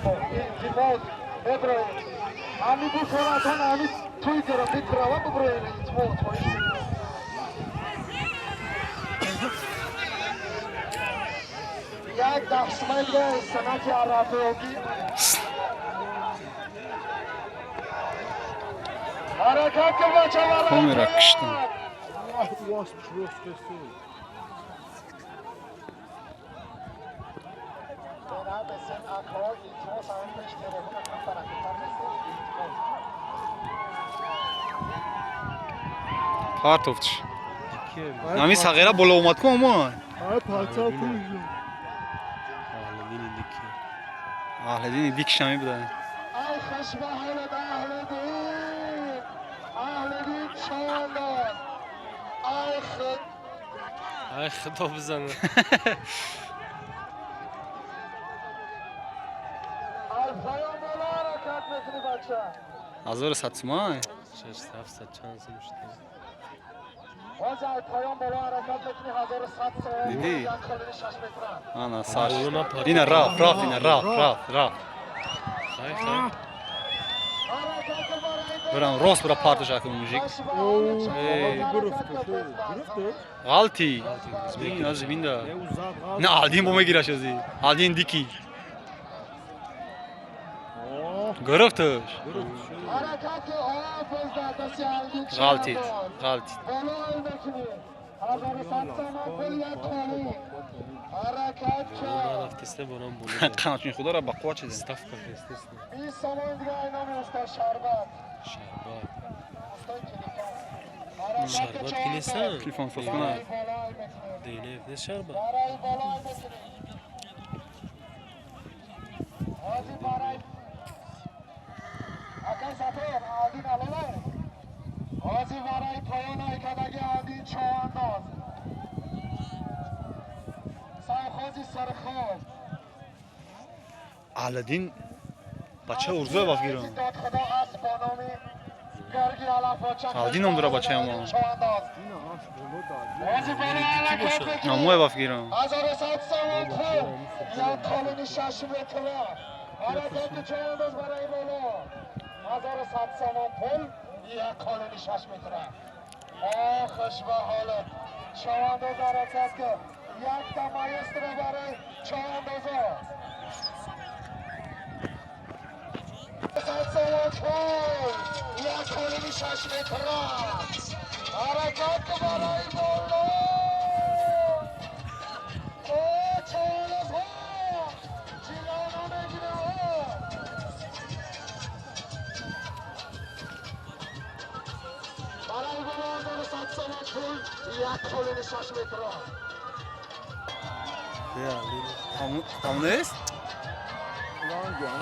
Шумо илтимос, меброем. Ҳами бухоратон, ҳами туй кара метрава биброем, илтимос, хоҳиш мекунам. Як даҳсумаи дига санъати арафоги. Ҳаракат кун, бача. Камера киштам. Партовч. Ҳамин сағира боло омад ку омад. Аҳлидини дики. Аҳлидини дикиш ҳами буда. Ай, хуш ба ҳолат, аҳли дин! Аҳли дин чандон! Ай худ! Ай, худо бизана. Ай, поён боло ҳаракат мекунӣ, бача. 1100 сумай. Шаш ҳафтсад чанд сум шуда. Ҳозир ай поён боло ҳаракат мекунӣ, 1100 сом. Дидӣ? Як қолини 6 метра. Ана сар. Боло напар. Ина рафт, рафт, ина рафт, рафт, рафт. Хай, хай. Ҳаракат кун барои боло. Бирам рост бира партош акун мужик. Хуш ба ҳолат, Эй. ҳаракат кун. Ғалти. Бин, аз бинда. На алдин бо мегираш ази. Алдин дики. Гирифташ. Ҳаракат кун, ҳофиз дар дасти Алдин. Ғалтид. Чандон. Ғалтид. Боло мекунӣ. 1100 сомон пул, як қолин. Ҳаракат Боло кун. нарафтеста, борам боло. Қаначун худоро ба қувват чида. Ставка естественно. 20 сомон дига айноми устод Шарбат. Шарбат. Устои телефон. Ҳаракат. Шарбат ки нестан? Телефон соз кунад. Барои болой мекунӣ. Дейнев нест шарбат. Барои болой мекунӣ. Ҳозир барои акай Сатор Алдин алолай. Ҳозир барои поён айкадаги Алдин чоандоз. Совхози Сархоб. Аладдин бача урзуя баф гирам. Дод худо аст бо номи Гарги алафоча. Алдин ном дора бачаям мо. Чоандоз. Ҳозир боло ҳаракат мекунӣ. Номоя баф гирам. 1100 сомон пул, як қолини 6 метра. Ҳаракати чоандоз барои боло. 1100 сомон пул, як қолини 6 метра. О, хуш ба ҳолат, чоандоз, ҳаракат кун. Якта маэстро барои чоандозо. 100 сомон пул, як қолини 6 метра. Ҳаракат кун барои боло. О, чоандозҳо ҷилоно мегиранд. Барои боло 1100 сомон пул, як қолини 6 метра. Тамом нест?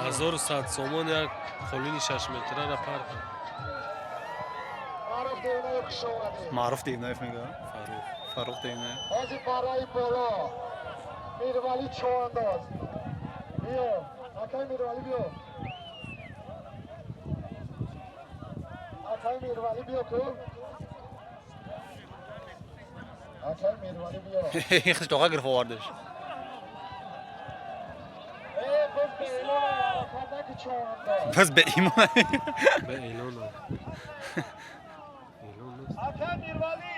1100 сомон як қолини 6 метраро парта. Маъруф Девнаев, хуш омадед. Маъруф Девнаев мега. Фаррух. Фаррух Девнаев. Ҳозир барои боло Мирвалӣ чоандоз. Биё, акай Мирвалӣ, биё. Акай Мирвалӣ, биё ку. Акай Мирвалӣ, биё. Хиш тоқа гирифт овардаш. Э, боз ба эълон ҳаракат наки, чоандоз. Боз ба имон. Ба эълон. Эълон нест. Акай Мирвалӣ,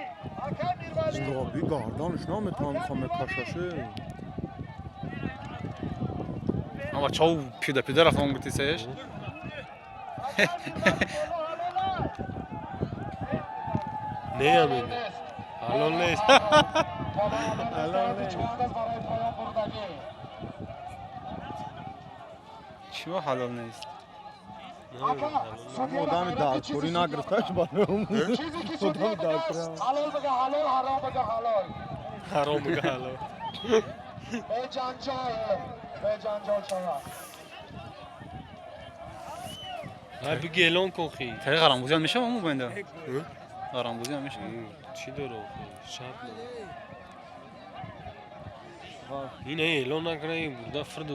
акай Мирвалӣ. Би гарданш наметавон хоме кашаше. Ама чау пида пида рафт он гуфти сеш. Акай Мирвалӣ, боло ҳалолай. Не, амин. Ҳалол нест. Ҳалол нест. Чоандоз барои поён бурдагӣ. Чима ҳалол нест? Одами даркорӣ нагирифташ барои Чизе ки судья бага ҳалол, бага ҳалол, ҳаром бага ҳалол. Ҳаром бага ҳалол. Беҷанҷол, беҷанҷол шавад. Ҳай, биги, эълон кун хи. Тари ғарамбозӣ ҳам мешава мо банда? Ғарамбозӣ ҳам мешава. Чӣ дора охи? Шарт надора. Ин эълон накунад, ин бурда фирду.